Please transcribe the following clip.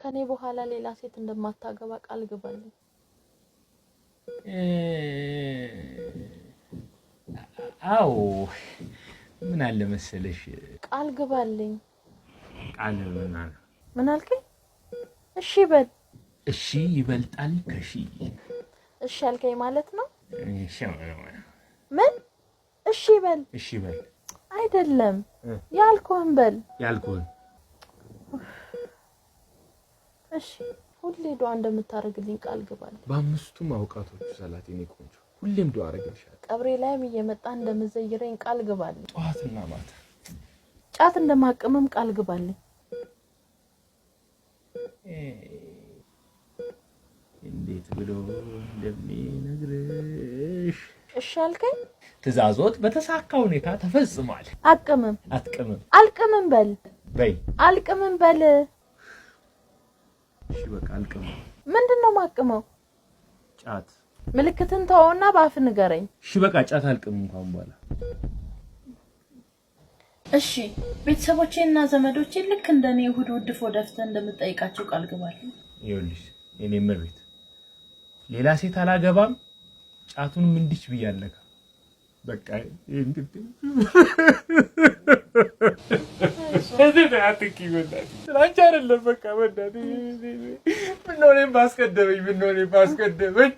ከኔ በኋላ ሌላ ሴት እንደማታገባ ቃል ግባልኝ። አዎ፣ ምን አለ መሰለሽ፣ ቃል ግባልኝ። ቃል ምን አለ? ምን አልከኝ? እሺ በል። እሺ ይበልጣል ከሺ። እሺ አልከኝ ማለት ነው። እሺ። ምን? እሺ በል። እሺ በል። አይደለም፣ ያልኩህን በል። ያልኩህን። እሺ፣ ሁሌ ዱአ እንደምታደርግልኝ ቃል ግባልኝ። በአምስቱም አውቃቶቹ ሰላት የኔ ቆንጆ፣ ሁሌም ዱአ አደርግልሻለሁ። ቀብሬ ላይም እየመጣ እንደምዘይረኝ ቃል ግባልኝ። ጠዋትና ማታ። ጫት እንደማቅምም ቃል ግባልኝ። እንዴት ብሎ እንደሚነግርሽ። እሺ አልከኝ። ትእዛዞት በተሳካ ሁኔታ ተፈጽሟል። አቅምም። አትቅምም። አልቅምም በል። በይ። አልቅምም በል። እሺ በቃ አልቅምም። ምንድን ነው ማቅመው? ጫት። ምልክትን ተወውና በአፍ ንገረኝ። እሺ በቃ ጫት አልቅምም እንኳን በኋላ። እሺ፣ ቤተሰቦቼና ዘመዶቼ ልክ እንደኔ እሑድ እሑድ ድፎ ደፍተህ እንደምጠይቃቸው ቃል ግባልኝ። ይኸውልሽ የኔ እመቤት፣ ሌላ ሴት አላገባም፣ ጫቱንም እንዲች ብያለካ። በቃ አንቺ አይደለም፣ በቃ በእናትህ፣ ምነው እኔን ባስቀደመኝ፣ ምነው እኔን ባስቀደመኝ።